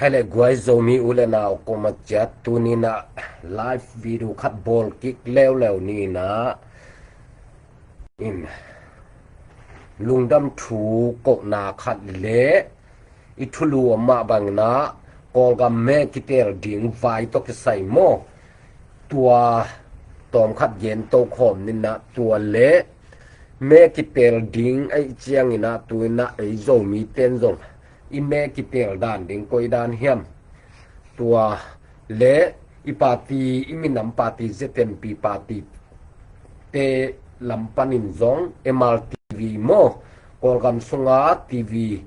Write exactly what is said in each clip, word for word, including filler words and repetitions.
Khaile guai Zomi u le nau koma ciat tuni in ah live video khat bawl kik leuleu ni in ah, in lungdam thu kohna khat le i thulu om mah bangin ah Kawlgam me kiteel ding vai tawh kisai maw, tua tawm khat gen to khawm ni in ah, tua le me kiteel ding ahih ciangin ah tu in ah ei Zomi ten zong i me kiteel dan ding koi dan hiam, tua le i party, i minam party, Z N P party te lam panin zong M R T V maw, Kawlgam sunga T V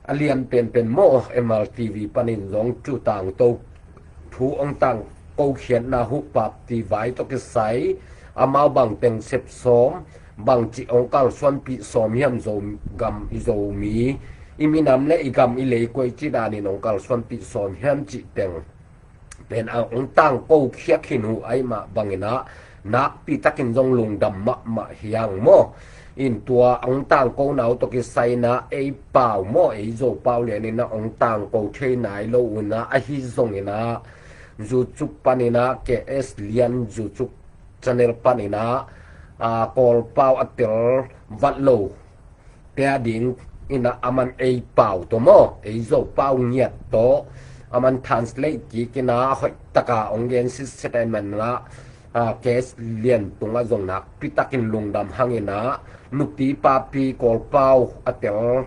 a lian penpen maw, M R T V panin zong thu tangto, thu hong tangko khiatna, huk party vai tawh kisai amau bangteng sep sawm, bangci hong kalsuanpih sawm hiam, Zogam, i Zomi, i minam le i gam i lei koi ci danin hong kalsuanpih sawm hiam cih teng pen a hong tangko khiat khin uh ahih mah bangin ah nakpi takin zong lungdam mahmah hi hang maw. In tua hong tangkona uh tawh kisai in ah ei pau maw, ei Zo pau lian in ah hong tangko thei nai lo uh in ah, ahi zongin ah YouTube panin ah, K S Lian YouTube channel panin ah, a, Kawl pau a tel vat lo te a dingin ah aman ei pau tawh maw, ei Zo pau ngiat tawh aman translate kik in ah hoih taka hong gen sitset ahih manin ah, a, K S Lian tungah zong nakpi takin lungdam hang in ah, nupi papi Kawl pau a tel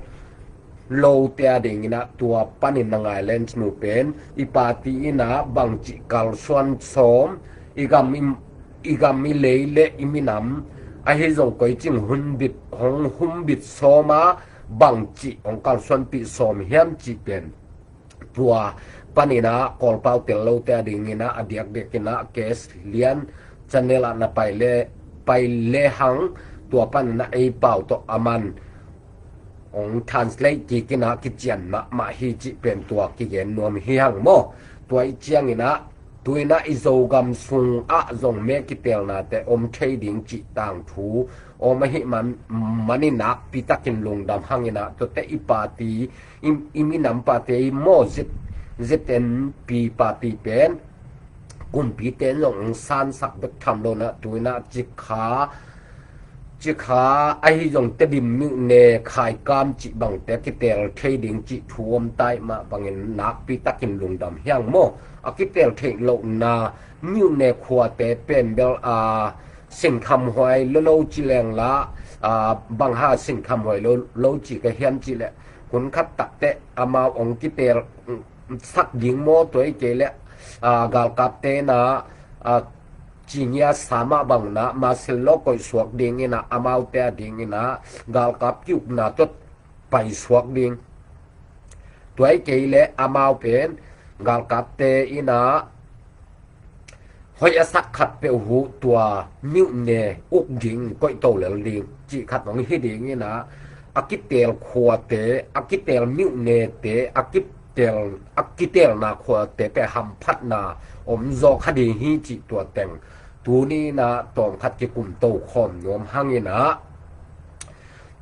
lote a dingin ah tua panin na ngai len cin uh pen i party in ah bangci kalsuan sawm, i gam i, i gam i lei le i minam, ahi zong koi cing hun bit, hong hun bit sawm a, bangci hong kalsuanpih sawm hiam cih pen tua panin ah Kawl pau tel lote a dingin ah a diakdiakin ah K S Lian channel ah na pai le, pai le hang, tua panin ah ei pau tawh aman hong translate kik in ah kician mahmah hi cih pen tua kigen nuam hi hang maw. Tua ahih ciangin ah tu in ah i Zogam sungah zong me kiteelnate om thei ding cih tangthu om ahih man, manin nakpi takin lungdam hang in ah, tuate i party, i, i minam party maw, Z, Z N P party pen kumpite in zong hong sansak bek tham lo in ah, tu in ah Cikha, Cikha ahi zong Tedim myone, Khaikam cih bangte kiteel thei ding cih thu om ta ahih mah bangin nakpi takin lungdam hi hang maw. A kiteel theih lohna myone khuate pen bel, a, sinkhamhuai lo lo ci leng la, a, bang hang sinkhamhuai lo lo ci ka hiam cih leh, hun khat takteh amau hong kiteel sak ding maw, tua hi kei leh, a, galkapte in ah, a, ci ngiat sa mah bangin ah Marshall Law koih suak dingin ah, amaute a dingin ah galkap ki-ukna tawh pai suak ding. Tua hi kei leh amau pen galkapte in ah hoih a sak khat peuh uh tua myone uk ding, koih to lel ding cih khat hong hi dingin ah, a kiteel khuate, a kiteel myonete, a kiteel, a kiteelna khuate pen hamphatna om zaw kha ding hi cih tua teng tuni in ah tawm khat kikum to khawm nuam hang in ah,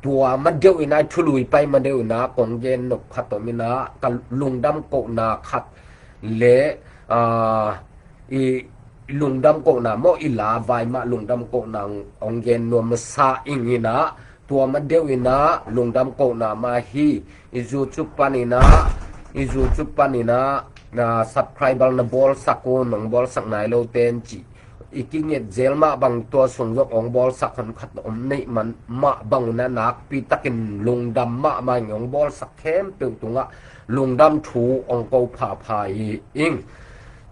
tua ma deuh in ah, thului pai ma deuh in ah kong gen nop khat om in ah, ka lungdam kohna khat le, a, i lungdam kohna maw, i la vai mah lungdam kohna hong gen nuam masa ing in ah, tua ma deuh in ah lungdam kohna mah hi. I YouTube panin ah, i YouTube panin ah, na subscriber na bawlsak un, nong bawlsak nai lote in cih i kinget zel mah bang, tua sung zong hong bawlsak hun khat om neih man mah bang un ah nakpi takin lungdam mahmah ing. Hong bawlsak khempeuh tungah lungdam thu hong ko phapha hi ing.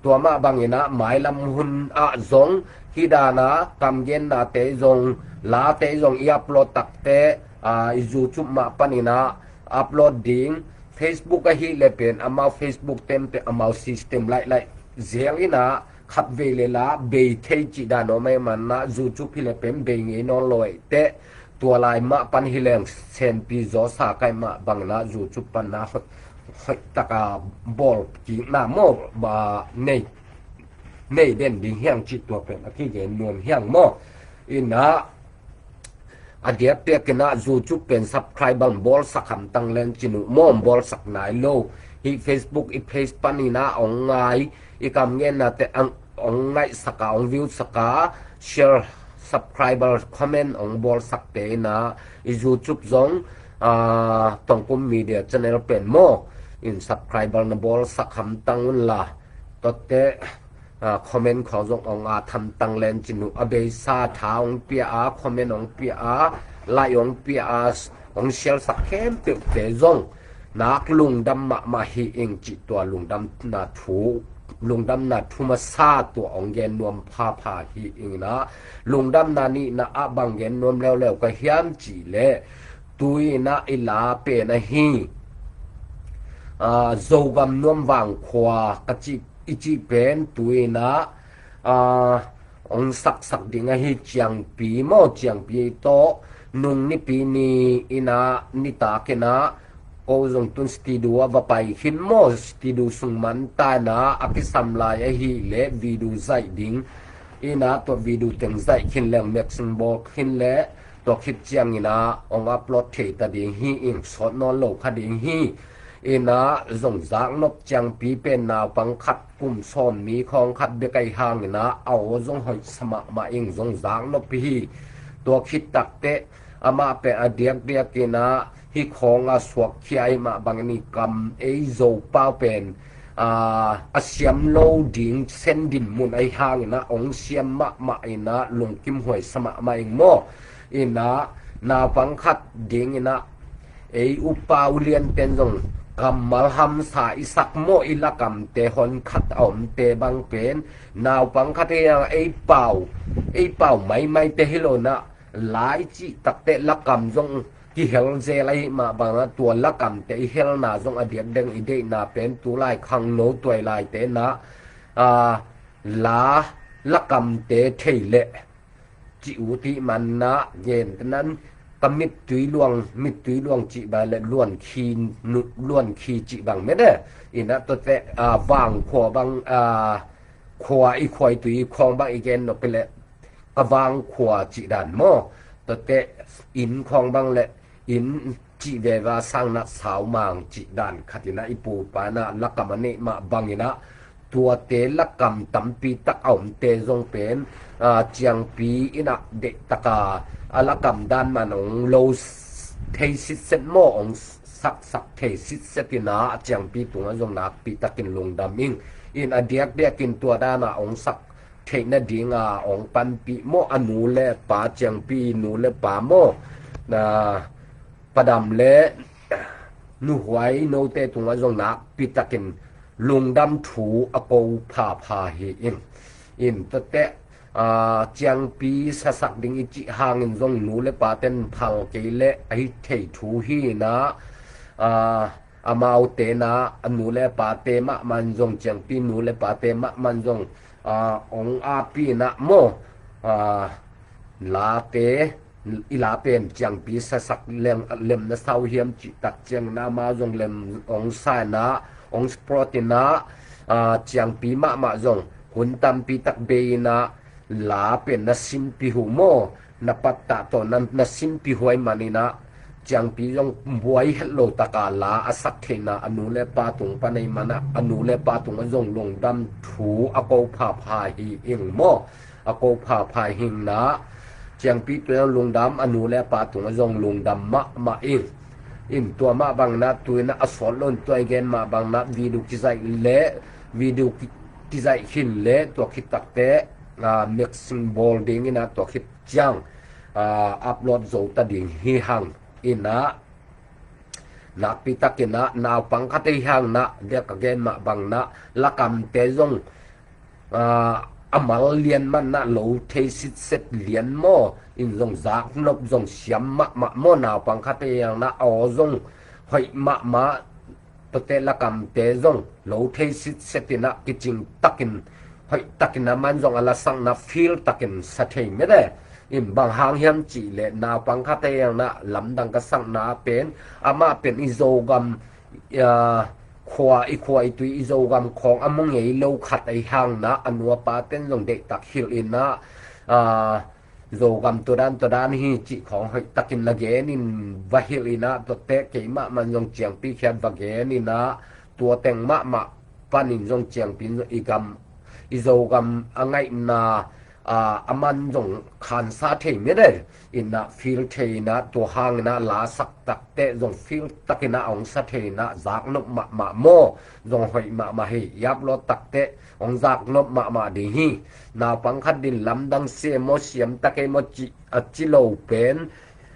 Tua mah bangin ah mailam hun ah zong hih dan a kamgennate zong, late zong i upload takteh, a, i YouTube mah panin ah upload ding. Facebook ahih leh pen amau Facebook temte amau system laih laih zel in ah, khatvei le la bei thei cih dan om ahih manin ah, YouTube hi leh pen bei ngei nawn lo ahih teh, tua lai mah pan hi leng senpi zaw sa ka hih mah bangin ah YouTube pan ah hoih, hoih taka bawl kikna maw, ba, nei, nei den ding hi hang cih tua pen a kigen nuam hi hang maw. In ah, a diakdiakin ah YouTube pen subscriber bawlsak hamtang len cin uh maw, bawlsak nai lo. Hih Facebook i page panin ah hong ngai, i kam genna te ang hong ngaihsak a, hong view sak a, share, subscriber, comment hong bawlsak te in ah, i YouTube zong, ah, Tongkum Media channel pen maw, in subscriber na bawlsak hamtang un la. Tuate, ah, comment khawng zong hong at hamtang len cin uh, a beisa tha hong pia a, comment hong pia a, like hong pia a, hong share sak khempeuhte zong nak lungdam mahmah hi ing cih tua lungdamna thu, lungdamna thu masa tua hong gen nuam phapha hi ing in ah, lungdamna nihna ah bang gen nuam leuleu ka hiam cih leh, tu in ah i la pen ahi, ah, Zogam Nuamvang khua ka cih, i cih pen tu in ah, ah, hong saksak ding ahi. Ciangpi maw, Ciangpi tawh nung Nipi ni in ah, nitak in ah, ko zong tun studio ah va pai khin maw, studio sung man ta in ah, a kisam lai ahih leh video zaih ding in ah, tua video teng zaih khin leng, mixing bawl khin leh, tua khit ciangin ah hong upload thei ta ding hi ing, sawt nawn lo kha ding hi. In ah zong zaknop, Ciangpi pen naupang khat, kum sawm ni khawng khat bek ahi hangin ah, a aw zong hoihsa mahmah ing, zong zaknop hi. Tua khit takteh amah pen a diakdiak in ah hih khawng a suakkhia ahih mah bangin i kam, ei Zopau pen, ah, a siam lo ding sen dinmun ahi hangin ah hong siam mahmah in ah lungkim huaisa mahmah ing maw. In ah naupang khat ding in ah, ei upa ulian pen zong kammal hamsa i sak maw, i lakamte hon khat a omte bang pen, naupang khat hi a, ei pau, ei pau maimaite hi lo in ah, la i cih takteh lakam zong kihel zel ahih mah bangin ah, tua lakamte i helna zong a diakdiak i deihna pen, tulai khangno tuailaite in ah, ah, la lakamte thei leh cih uh tih man in ah, gentehna in ka mittui luang, mittui luang cih bang leh luankhi, luankhi cih bang mede. In ah tuate, ah, vangkhua bang, ah, khua i khua i tui khawng bang i gen nop leh, ka vangkhua cih dan maw. Tuate inn khawng bang leh inn cih veve a, sang in ah saumang cih dan khat in ah, i pu i pa in ah lakam a neih mah bangin ah, tuate lakam tampi tak a omte zong pen, ah, Ciangpi in ah deihtak a, a lakam dan man hong lo thei sitset maw, hong saksak thei sitset in ah, Ciangpi tungah zong nakpi takin lungdam ing. In a diakdiak in tua dan a hong sak theih nading a hong panpih maw, a nu le pa, Ciangpi nu le pa maw, na, Pa Dam le Nu Huai, note tungah zong nakpi takin lungdam thu a ko phapha hi ing. In tuate, ah, Ciangpi sasak ding i cih hangin zong nu le pate'n phal kei leh ahi thei thu hi in ah, ah, amaute in ah, a nu le pate mahmah in zong, Ciangpi nu le pate mahmah in zong, ah, hong apih in ah maw, ah, late, i la pen Ciangpi sasak lem, lem na sa uh hiam cih tak ciangin ah, amau zong lem hong sa in ah, hong support in ah, ah, Ciangpi mahmah zong hun tampi tak bei in ah, la pen na simpih uh maw, na pattah tawh na, na simpih uh ahih manin ah, Ciangpi zong buai het lo taka la a sak theihna a nu le pa tung pan ahih manin ah, a nu le pa tungah zong lungdam thu a ko phapha hi ing maw. A ko phapha hi ing in ah, Ciangpi tungah lungdam, a nu le pa tungah zong lungdam mahmah ing. In tua mah bangin ah, tu in ah a sawt lo in tua i gen mah bangin ah, video kizaih leh, video ki, kizaih khin leh, tua khit takteh, ah, mixing bawl ding in ah, tua khit ciang, ah, upload zo ta ding hi hang. In ah, nakpi takin ah, naupang khat ahi hangin ah, dia ka gen mah bangin ah, lakamte zong, ah, a mal lian man in ah, lo thei sitset lian maw, in zong zaknop zong siam mahmah maw, naupang khat ahi hangin ah, a aw zong hoih mahmah, tuate lakamte zong lo thei sitset in ah, kicing takin, hoih takin, aman zong a lasakna feel takin sa thei mede. In bang hang hiam cih leh, naupang khat ahi hangin ah, lamdang ka sakna pen, amah pen i Zogam, ah, khua, i khua i tui, i Zogam khawng a mu ngei lo khat ahi hangin ah, a nu a pate'n zong deihtak hilh in ah, ah, Zogam tua dan tua dan hi cih khawng hoih takin na gen in va hilh in ah, tuate keimah man zong Ciangpi khiat va gen in ah, tua teng mahmah panin zong ciangpin zong i gam, i Zogam a ngaihna, a, a man zong khansa thei mede inah feel thei inah tua hang inah lasak takteh zong feel tak inah a hong sa thei inah zaknop mahmah maw, zong hoih mahmah hi. I upload takteh hong zaknop mahmah ding hi. Naupang khat din lamdang se maw, siam tak ei maw, ci, a ci lo pen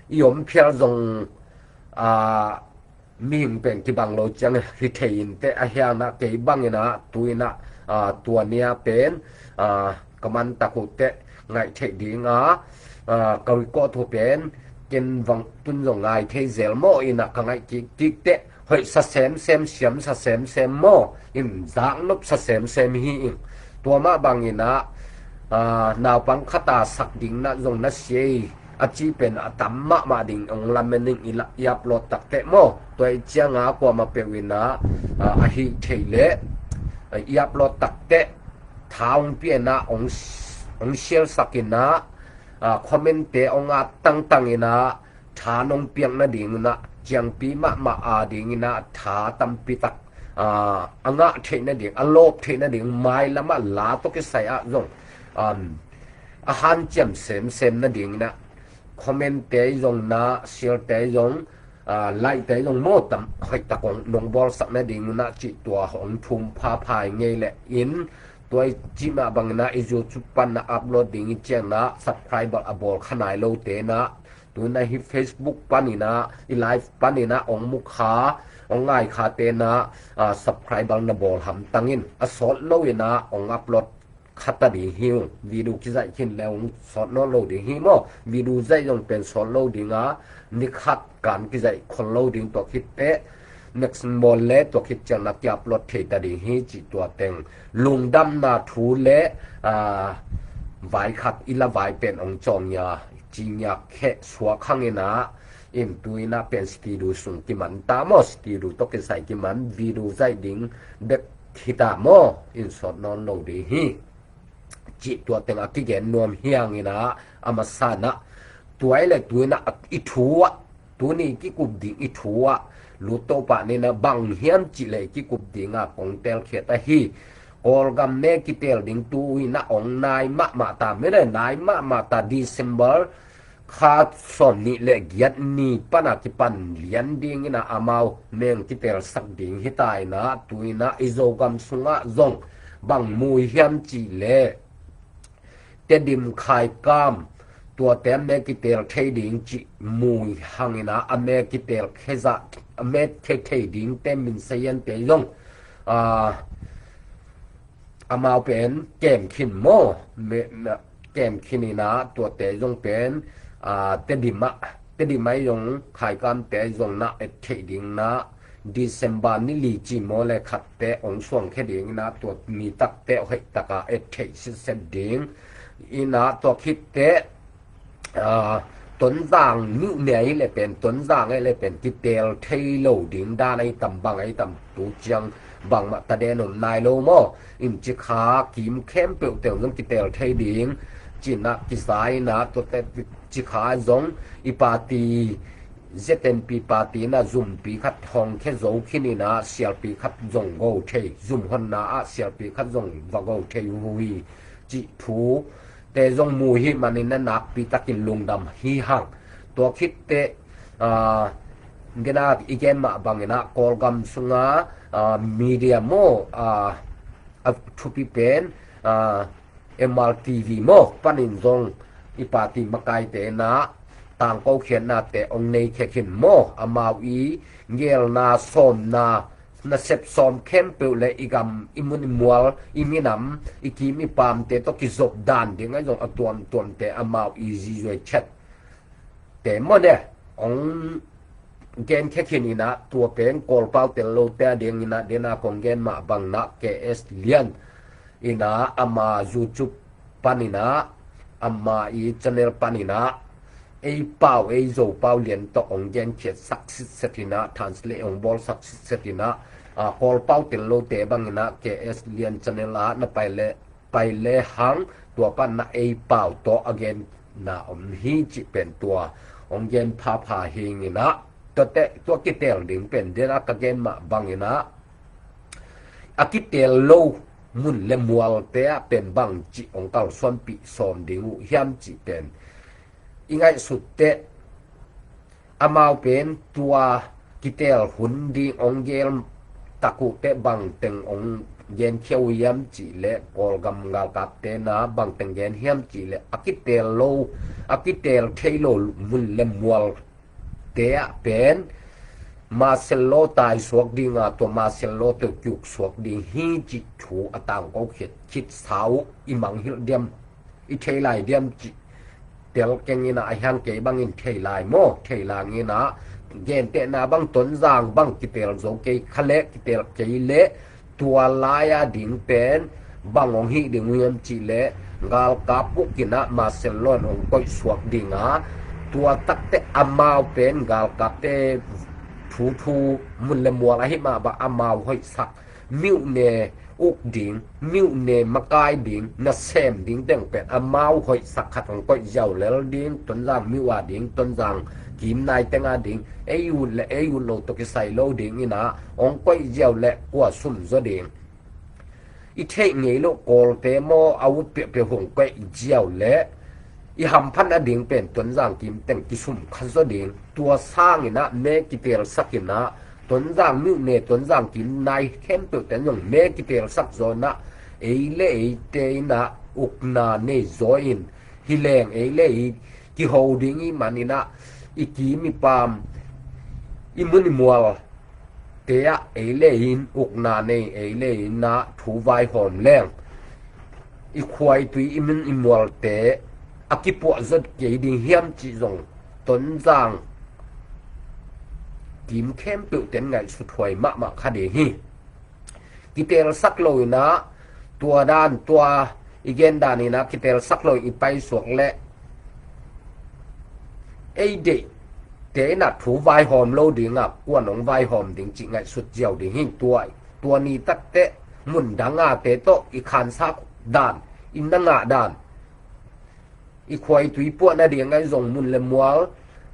i om phial zong, a, mihing pen kibang lo ciang hi thei inteh, a hiang inah kei bang inah tu inah, a, tua nia pen, a, ka man tak uh teh ngaih theih ding a, a, ka record uh pen ken vang tun zong ngai thei zel maw inah ka ngaih kik kik teh hoih sa semsem, siam sa semsem maw, in zaknop sa semsem hi ing. Tua mah bang inah, a, naupang khat a sak ding na zong na sia ei a ci pen a tam mahmah ding hong lamen ing i la, i upload takteh maw. Tua i cianga kuamah peuh inah, a, a hih thei leh, a, i upload takteh tha hong pia inah hong, hong share sak inah, a, comment te hong at tangtang inah tha nong piak nading inah ciangpi mahmah a ding inah tha tampi tak, a, a ngah theih nading, a lawp theih nading, mailam ah la tawh kisai ah zong, um, a hanciam semsem nading inah comment te zong na, share te zong, a, like te zong maw, tam hoih tak hong nong bawlsak nading inah cih tua hong thum phapha i ngei leh in, tua i cih mah bang inah i YouTube pan na upload ding i ciang na subscriber a bawl kha nai lo te na, tu na hi Facebook pan inah, i live pan inah hong mu kha, hong ngai kha te na, a, subscriber na bawl hamtang in, a sawt lo inah hong upload kha ta ding hi ung. Video kizaih khin le hong sawt nawn lo ding hi maw. Video zaih zong pen sawt lo ding a, ni khat kan kizaih khol lo ding, tua khit teh next bawl le tua khit ciang na ki upload thei ta ding hi cih tua teng lungdamna thu le, a, vai khat i la vai pen hong cawng nia, ci nia kheh suak hang inah, in tu inah pen studio sung kiman ta maw, studio tawh kisai kiman, video zaih ding bek hi ta maw, in sawt nawn lo ding hi. Cih tua teng a kigen nuam hi hang inah, a masa inah tua i le tu inah i thu ah, tuni kikup ding i thu ah lut to pah ni inah bang hiam cih le i kikup ding a kong telkhiat ahi. Kawlgam me kitel ding tu inah hong nai mahmah ta, mede nai mahmah ta, December kha sawm nih le giat ni pan a kipan lian ding inah amau meng kitelsak ding hi ta inah, tu inah i Zogam sungah zong bang mui hiam cih le Tedim, Khaikam, tuate a me kitel thei ding cih mui hang inah a me kitel khezah, a me thei thei ding te min sayan te zong, a, amau pen kem khin maw, me, me, kem khin inah tuate zong pen, a, Tedim ah, Tedim ah zong Khaikam te zong na et theih ding na, December ni li ci maw le khat te hong suang khia ding inah tua mi tak te hoih tak a et theih sitset ding inah, tua khit teh, a, Tonzang nuh ne ahi le pen, Tonzang ahi le pen kitel thei lo ding dan ahi tam, bang ahi tam, tu ciang bangmah taden om nai lo maw. In Cikha kim khempeuh teng zong kitel thei ding ci inah kisa inah, tuate Cikha zong i party, Z N P party inah zumpi khat hong khia zo khin inah sialpi khat zong go thei, zum honna ah sialpi khat zong va go thei uh hi cih thu te zong mu hi manin na nakpi takin lungdam hi hang. Tua khit teh, a, gena i gen mah bang inah Kawlgam sunga, a, media maw, a, a thupi pen, a, M R T V maw panin zong i party makaite inah tangko khiatnate hong nei khia khin maw, amau i gelna sawmna, nasep sawm khempeuh le i gam, i mun i mual, i minam, i kim i pamte tawh kizop dan ding ahi zong a tuamtuamte amau i zizuai chet te maw ne hong gen khia khin inah, tua pen Kawlpau tel lote a ding inah, dena kong gen mah bang inah K S Lian inah ama YouTube pan inah, ama i channel pan inah ei pau, ei Zopau lian tawh hong genkhiat sak sitset inah, translate hong bawl sak sitset inah, a, Kawlpau tel lote bang inah K S Lian channel ah na pai le, pai le hang, tua pan na ei pau tawh a genna om hi cih pen tua hong gen phapha hi ing inah, tua teh, tua kitel ding pen dena ka gen mah bang inah a kitel lo mun le mualte ah pen bangci hong kalsuanpih sawm ding uh hiam cih pen i ngaihsut teh, amau pen tua kitel hun ding hong gel tak uh teh bangteng hong genkhia uh hiam cih leh, Kawlgam galkapte na bangteng gen hiam cih leh, a kitel lo, a kitel thei lo mun le mual te ah pen martial law taisuak ding a, tua martial law tawh kiuksuak ding hi cih thu a tangko khit khit sa uh. I mangngilh diam, i thei lai diam cih tel keng in ah, a hiang kei bangin thei lai maw, thei lang in ah, gentehna bang Tonzang bang kitel zo kei kha leh, kitel kei leh, tua lai-a ding pen bang hong hih ding uh hiam cih leh, galkap bukin ah martial law in hong koihsuak ding a, tua tak teh amau pen galkapte thu thu mun le mual ahi mah bang amau hoihsak, myone uk ding, myone makai ding, nasem ding teng pen amau hoihsak khat hong koih ziau lel ding, Tonzang myo a ding, Tonzang kim nai teng a ding, ei ut le ei ut lo tawh kisai lo ding in ah, hong koih ziau leh kua sum zaw ding? I theih ngei loh Kawlte maw, a ut piahpiah hong koih ziau leh i hamphat nading pen Tonzang kim teng kisum kha zaw ding. Tua sangin ah me kitelsak in ah, Tonzang myone, Tonzang kim nai khempeuh ten zong me kitelsak zaw in ah, ei le eite in ah ukna nei zaw in, hi leng ei le ei kiho ding i hih manin ah, i kim i paam, i mun i mual te ah ei le ei in ukna nei, ei le ei in ah thu vaihawm leng, i khua i tui, i mun i mualte a kipuah zaw kei ding hiam cih zong Tonzang kim khempeuh ten ngaihsut huai mahmah kha ding hi. Kitelsak lo in ah, tua dan, tua i gen dan in ah kitelsak lo in i paisuak leh, ei deihte in ah thu vaihawm lo ding a, kuan hong vaihawm ding cih ngaihsut ziau ding hi. Tua, tua ni tak teh mun dang a te tawh i khansak dan, i na ngah dan, i khua i tui puah nading ahi zong, mun le mual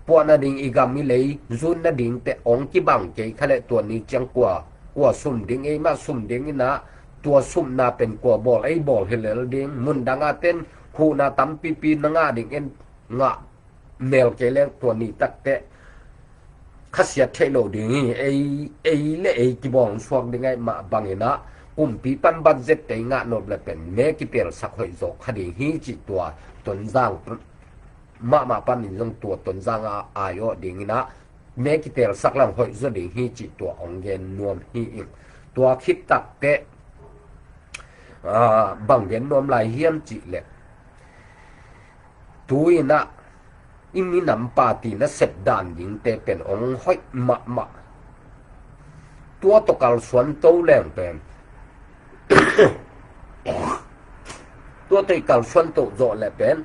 puah nading, i gam i lei zun nading teh hong kibang kei kha leh, tua ni ciang kua, kua sum ding, ei mah sum ding in ah, tua sumna pen kua bawl, ei bawl hi lel ding? Mun dang a ten huhna tampipi na ngah ding, en ngah mel kei leng, tua ni tak teh khasiat theih lo ding hi. Ei, ei le ei kibawl suak ding ahih mah bangin ah, kumpi pan budget te i ngah nop leh pen me kitelsak hoih zaw kha ding hi cih tua Tonzang mahmah panin zong tua Tonzang a ai awh ding in ah, me kitelsak lang hoih zaw ding hi cih tua hong gen nuam hi ing. Tua khit tak teh, ah, bang gen nuam lai hiam cih leh, tu in ah i minam party nasep dan dingte pen hong hoih mahmah. Tua tawh kalsuan to leng pen, tua tawh i kalsuan to zawh leh pen,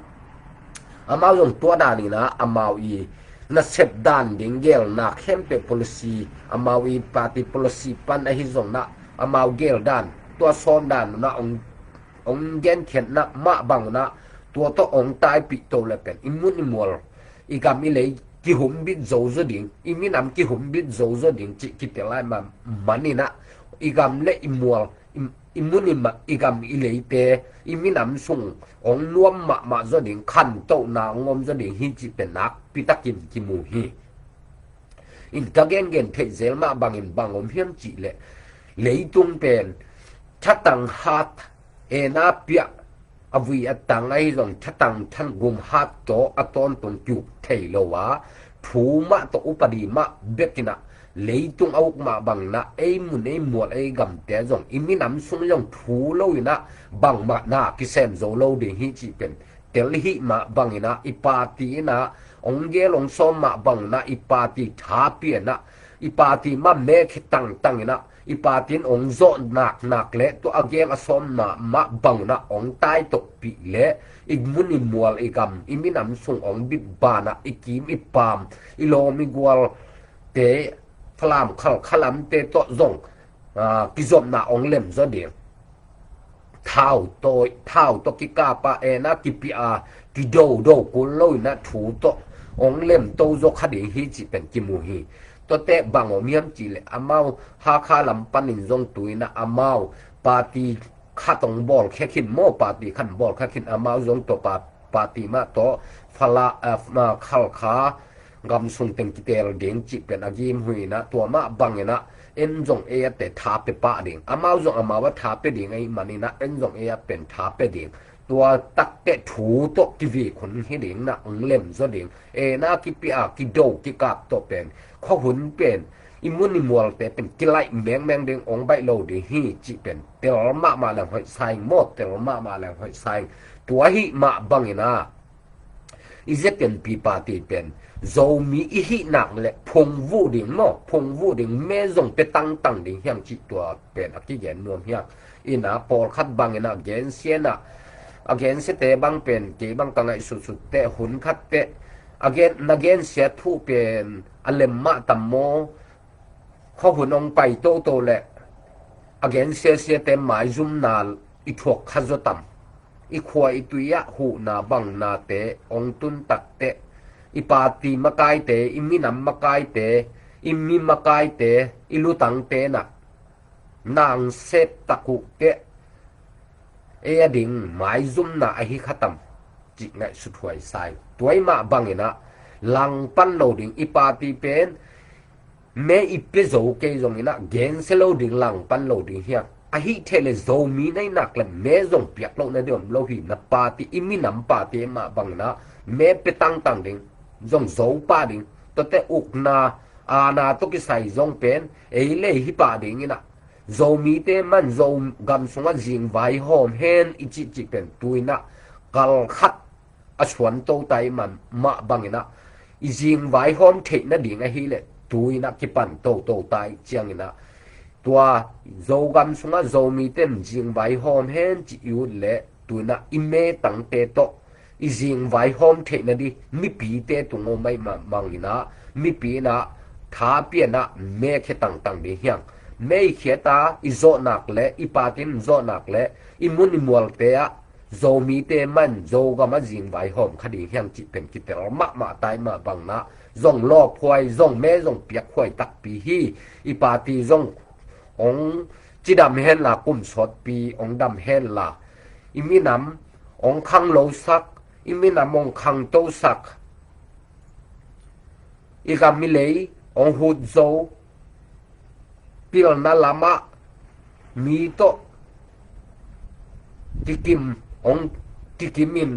amau zong tua dan in ah amau i nasep dan ding gelna khempeuh policy, amau i party policy pan ahi zong in ah, amau gel dan, tua sawm dan un ah hong hong genkhiatna mah bang un ah, tua tawh hong taipih to leh pen, i mun i mual, i gam i lei kihumbit zo zaw ding, i minam kihumbit zo zaw ding cih kitel lai mah manin ah, i gam le i mual, i, i mun i ma-, i gam i leite, i minam sung hong nuam mahmah zaw ding, khantohna hong om zaw ding hi cih pen nakpi takin kimu hi. In ka gengen theih zel mah bangin bang om hiam cih leh, leitung pen thatang hat, en a piah, a vui a tang ahi zong thatang, than gum hat tawh a tawntung kiuk thei lo a, thu mah tawh, upadi mah bek in ah leitung a uk mah bangin ah, ei mun ei mual ei gamte zong, i minam sung zong thu lo in ah bangmah na kisem zo lo ding hi cih pen tel hih mah bangin ah, i party in ah hong gel hong sawm mah bang un ah, i party tha pia in ah, i party mah me khitang tang in ah, i party in hong zawh nak nak leh, tua a gel a sawmna mah bang un ah hong taitokpih leh, i mun i mual, i gam, i minam sung hong bit ban ah, i kim i paam, i lawm i gualte, Falam khal, Khalamte tawh zong, ah, kizopna hong lem zaw ding. Thau tawh, thau tawh kikap a, en a kipia a, kidodo kul lo in ah thu tawh hong lemto zaw kha ding hi cih pen kimu hi. Tuate bang om hiam cih leh amau Hakha lam panin zong tu-in ah amau party khat hong bawlkhia khin maw, party khat hong bawlkhia khin, amau zong tua pa, party mah tawh Fala, ah, ah, Khalkha gam sung teng kiteel ding cih pen a gim hui-in ah, tua mah bangin ah en zong ei a te tha pia pah ding, amau zong amau a tha pia ding ahih manin ah en zong ei a pen tha pia ding. Tua takteh thu tawh kivik hun hi ding, na hong lem zaw ding. Ei na kipia, kido, kikap tawh pen khuahun pen, i mun i mualte pen kilaih mengmeng ding, hong baih lo ding hi cih pen tel mahmah leng hoih sa ing maw, tel mahmah leng hoih sa ing. Tua ahih mah bangin ah i Z N P party pen Zomi i hih nak leh phungvuh ding maw, phungvuh ding, me zong pia tangtang ding hi hang cih tua pen a kigen nuam hi hang. In ah pawlkhat bangin ah gensia in ah, a gensiate bang pen kei bang ka ngaihsutsut teh, hun khat teh a gen, na gensia thu pen a lem mah tam maw, khuahun hong pai toto leh a gensiasiate maizumna i thuak kha zaw tam? I khua i tui ah huhna bangnate hong tun takteh, i party makaite, i minam makaite, i mi makaite, i lutangte in ah na hong sep tak uh teh ei a ding maizumna ahi kha tam cih ngaihsut huai sa ing. Tua ahih mah bangin ah langpan lo ding, i party pen me i pia zo kei zongin ah gensia lo ding, langpan lo ding hi hang. Ahih theih leh Zomi na hih nak leh me zong piak loh na ding om lo hi. Na party, i minam party ahih mah bangin ah me pia tangtang ding, zong zo pah ding. Tuate ukna, aana tawh kisai zong pen ei leh hih pah dingin ah, Zomite mah in, Zo gam sungah zingvaihawm hen i cihcih pen tu-in ah kal khat a suanto ta ahih mah bangin ah, i zingvaihawm theih nading ahih leh tu-in ah kipan toto ta ih ciangin ah, tua Zogam sungah Zomite in zingvaihawm hen cih i ut leh tu-in ah i metangte tawh i zingvaihawm theih nading mipite tung om ahih mah bangin ah, mipi in ah tha pia in ah me khia tangtang ding hi hang. Me i khiat a, i zawh nak leh, i party in zawh nak leh, i mun i mualte ah Zomite mah in Zogam ah zingvaihawm kha ding hi hang cih pen kitel mahmah ta ahih mah bangin ah, zong lawphuai, zong me zong piakhuai takpi hi. I party zong hong cidam hen la, kum sawtpi hong dam hen la, i minam hong khanglosak, i minam hong khangtosak, i gam i lei hong hut zo, pilna lamah mi tawh kikim, hong kikim in,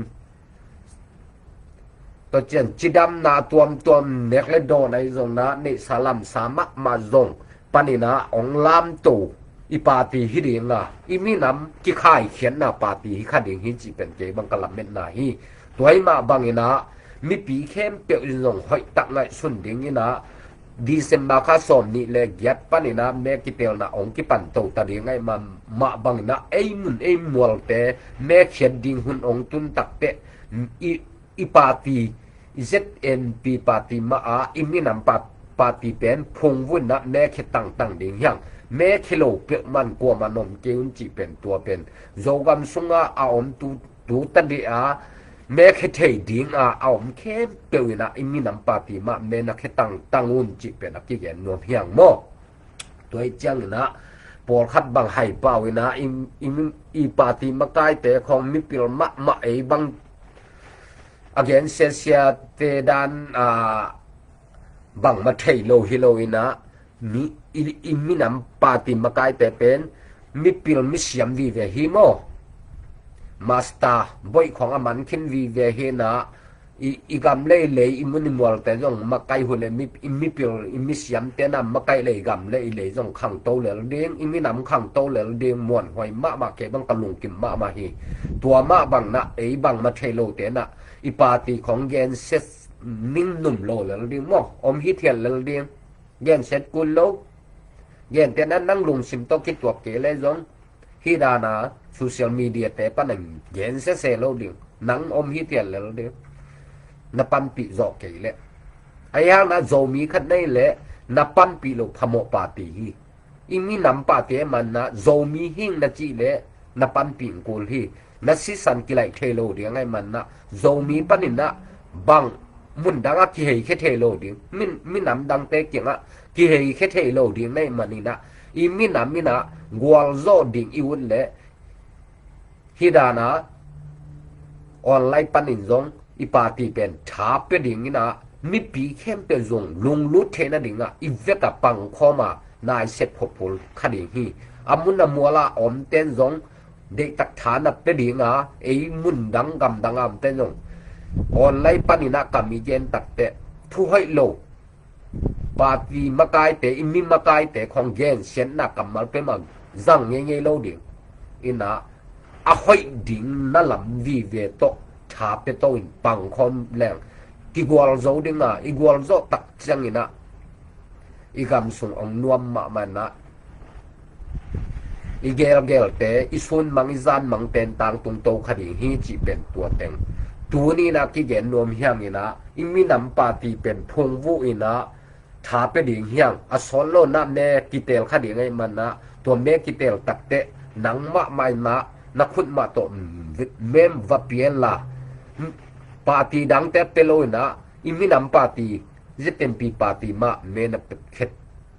tua ciang cidamna tuamtuam, nek le dawn ahi zongin ah, neihsa lamsa mahmah zong panin ah hong lamto i party hi ding a, i minam kikhaikhiatna party hi kha ding hi cih pen kei bang ka lametna hi. Tua ahih mah bangin ah mipi khempeuh in zong hoihtak ngaihsun dingin ah, December kha sawmnih le giat panin ah me kitelna hong kipan to ta ding ahih mah, mah bangin ah ei mun ei mualte me khiat ding hun hong tun takteh, i, i party, i Z N P party mah ah i minam pa, party pen phungvuh in ah me khia tangtang ding hi hang. Me khia lo peuhmah in kuamah in om kei un cih pen tua pen Zogam sungah a om tu, tu ta dih a, me khia thei ding a, a om khempeuh in ah i minam party mah me na khia tangtang un cih pen a kigen nuam hi hang maw. Tua ih ciangin ah pawlkhat bang haipau in ah, i, i, i party makaite khawng mipil mahmah, ei bang a gensiasiate dan, ah, bangmah thei lo hi lo in ah, mi, i, i minam party makaite pen mipil misiam vive hi maw. Master boih khawng a man khin vive hi in ah, i, i gam le i lei, i mun i mualte zong makaih uh leh, mi, i mipil, i misiamte in ah makaih leh i gam le i lei zong khangto lel ding, i minam khangto lel ding, muanhuai mahmah, kei bang ka lungkim mahmah hi. Tua mah bangin ah ei bangmah thei lote in ah i party khawng gensia ningnum lo lel ding maw, om hithiat lel ding. Gensia kul lo. Gentehna, nang lungsim tawh kituak kei leh zong, hih dan a social media te panin gensia se lo ding, nang om hithiat lel ding, na panpih zawh kei leh. Ahi hang in ah Zomi khat na hih leh na panpih loh phamawh party hi. I minam party ahih manin ah Zomi hi ing na cih leh na panpih kul hi. Na sisan kilaih thei lo ding ahih manin ah, Zomi panin ah bang mun dang ah kiheikhia thei lo ding, min, minam dangte kiangah kihei khia thei lo ding na hih manin ah, i minam in ah gualzawh ding i ut leh, hih dan ah online panin zong i party pen tha pia dingin ah, mipi khempeuh zong lunglut theih nadingah i vekah pangkhawm a, naisep phuphul kha ding hi. A mun a mual ah omten zong deihtak tha na pia ding a, ei mun dang gam dang a omten zong online panin ah ka mi gen takteh, thu hoih lo, party makaite, i mi makaite khong gensiatna kammal peuhmah zang ngeingei lo ding in ah, a hoih ding na lam vive tawh tha pia to in pangkhawm leng, kigualzo ding a, i gualzawh tak ciangin ah i gam sung hong nuam mahmah in ah, i gelgelte, i sunmang i zanmangte in tangtung to kha ding hi cih pen tua teng tuni in ah kigen nuam hi hang in ah, i minam party pen phungvuh in ah tha pia ding hi hang. A sawt lo in ah me kiteel kha ding ahih man ah, tua me kiteel takteh nang mahmah in ah na khut mah tawh, mm, mem va pia inla, mm, party dangte pia lo in ah, i minam party, ZNP party mah me na pia khet,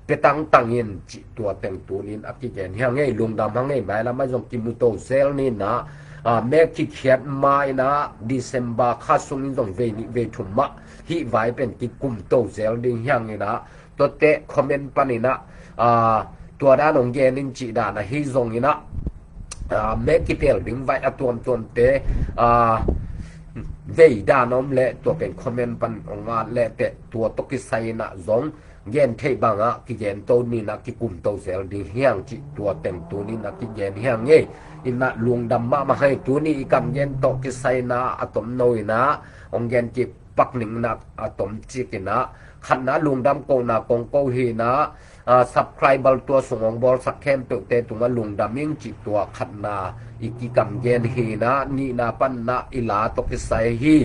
pia tangtang in cih tua teng tuni in a kigen hi hang ei. Lungdam hang ei, mailam ah zong kimu to zel ni in ah, ah, me kikhiat ma in ah December kha sungin zong vei nih vei thum mah hih vai pen kikum to zel ding hi hang in ah, tuate comment panin ah, ah, tua dan hong gen in cih dan ahi zongin ah, ah, me kiteel ding vai a tuamtuamte, ah, vei dan om leh tua pen comment pan hong at leh teh, tua tawh kisai in ah zong gen theih bangah kigen to ni in ah kikum to zel ding hi hang cih tua teng tuni in ah kigen hi hang ei. In ah lungdam mahmah hang ei, tuni i kam gen tawh kisai in ah a tomno in ah hong gen kik pak ning in ah a tomcik in ah, khatna lungdam kohna kong ko hi in ah, ah, subscriber tua sung hong bawlsak khempeuhte tungah lungdam ing cih tua khatna i kikam gen hi in ah, nihna pan in ah i la tawh kisai hi.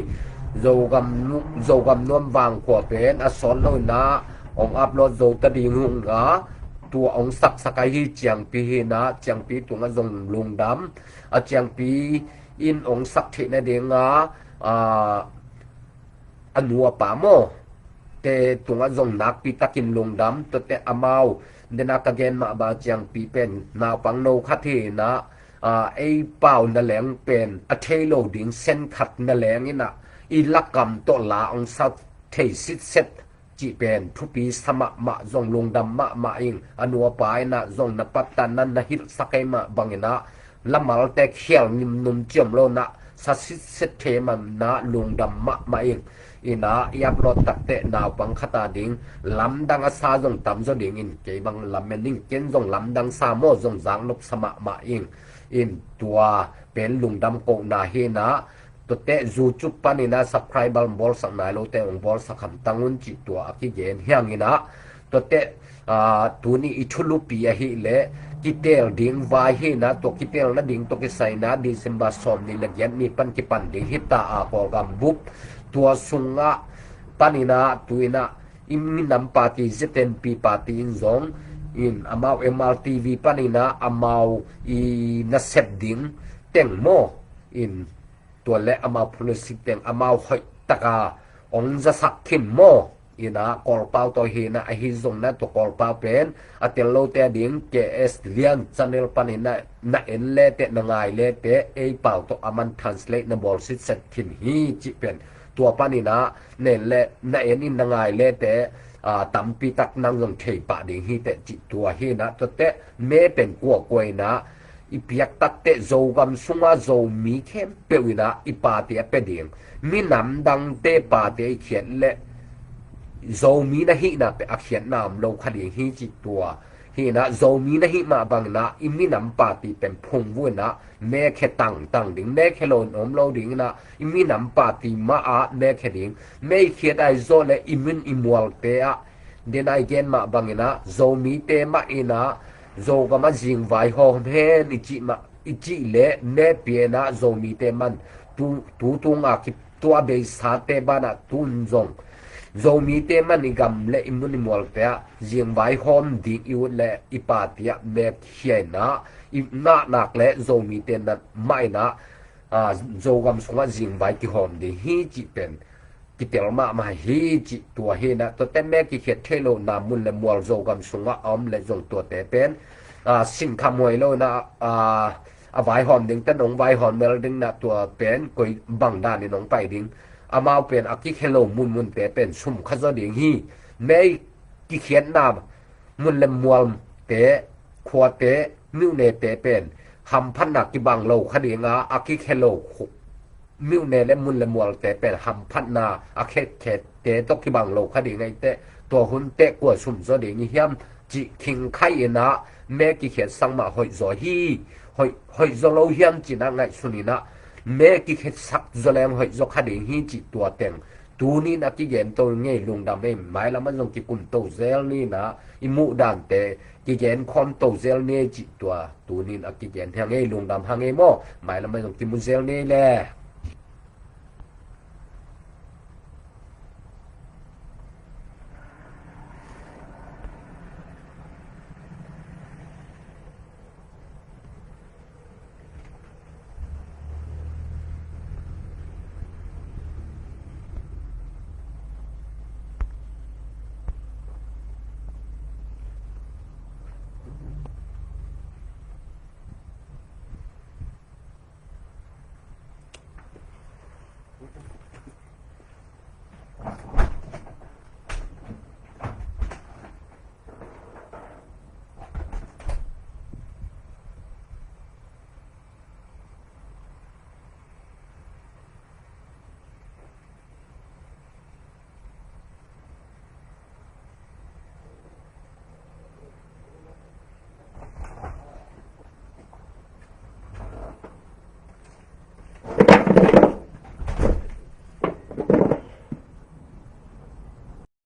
Zogam nu-, Zogam nuam vang khua pen a sawt lo in ah hong upload zo ta ding hung a, tua hong saksak ahi Ciangpi hi in ah, Ciangpi tungah zong lungdam. A Ciangpi in hong sak theih nading a, ah, a nu a pa maw, te tungah zong nakpi takin lungdam. Tuate amau, dena ka gen mah bang Ciangpi pen naupang no khat hi in ah, ah, ei pau na leng pen a thei lo ding sen khat na leng in ah, i lakam tawh la hong sa thei sitset cih pen thupi sa mahmah, zong lungdam mahmah ing. A nu a pa in ah zong na pattanna na hilhsak ei mah bangin ah, lamalte khial nimnum ciam lo in ah sa sitset thei man in ah lungdam mahmah ing. In ah i upload takteh naupang khat a ding lamdang a sa zong tamzaw dingin kei bang lamen ing, ken zong lamdang sa maw, zong zaknop sa mahmah ing. In tua pen lungdam kohna hi in ah, tuate YouTube panin ah subscriber hong bawlsak nai lote hong bawlsak hamtang un cih tua a kigen hi hang in ah, tuate, ah, tuni i thulupi ahih leh kiteel ding vai hi in ah, tua kiteel nading tawh kisai in ah December sawmnih le giat ni pan kipan ding hi ta a, Kawlgam bup tua sungah panin ah tu in ah i minam party ZNP party in zong in amau MRTV panin ah amau i nasep ding teng maw, in tua le amau policy teng amau hoih taka hong zasak khin maw. In ah Kawlpau tawh hi in ah, ahi zong in ah tua Kawlpau pen a tel lote a ding KS Lian channel panin ah na en leteh, na ngai leteh, ei pau tawh a man translate na bawl sitset khin hi cih pen tua panin ah na en le, na en in na ngai leteh, ah, tampi tak nang zong thei pah ding hi teh cih tua hi in ah, tuate me pen kuakua in ah i piak takteh Zogam sungah Zomi khempeuh in ah i party a pia ding. Minam dangte party a i khiat leh Zomi na hihna pen a khiatna om lo kha ding hi cih tua hi in ah, Zomi na hih mah bangin ah i minam party pen phungvuh in ah mekhia tangtang ding, mekhia lo in om lo ding in ah, i minam party mah ah mekhia ding. Me i khiat ahi zawh leh i min i mualte ah, den a i gen mah bangin ah Zomite mah in ah Zogam ah zingvai hawm hen i cih mah, i cih leh me pia in ah Zomite man tu, tu tung a ki tua beisate banah tun zong Zomite man i gam le i mun i mualte ah zingvai hawm ding i ut le i party ah mekhia in ah, i ngahnak le Zomite na mah in ah, ah, Zogam sungah zingvai kihawm ding hi cih pen kitel mahmah hi cih tua hi na. Tuate me kikhiat thei lo na mun le mual Zogam sungah a om le zong tuate pen, a, sinkham huai lo na, a, a vaihawm ding te nong vaihawm mel ding na tua pen koi bang dan in nong pai ding. Amau pen a kikhia lo munmunte pen sum kha zaw ding hi. Me kikhiatna mun le mualte, khuate, myone te pen hamphatna kibang lo kha ding a, a kikhia lo khu-, myone le mun le mualte pen hamphatna a khetkhet te tawh kibang lo kha ding a, i teh tua hun teh kua sum zaw ding i hiam cih khingkhai in a, me kikhiat sang mah hoih zaw hi, hoih, hoih zaw lo hiam cih na ngaihsun in a, me kikhiat sak zaw leng hoih zaw kha ding hi cih tua teng tunin a kigen to ngei, lungdam ei, mailam a zong kikum to zel ni na, i muh dante kigen khawm to zel ni cih tua tunin a kigen hi a ngei, lungdam ha ngei maw, mailam a zong kimu zel ni le.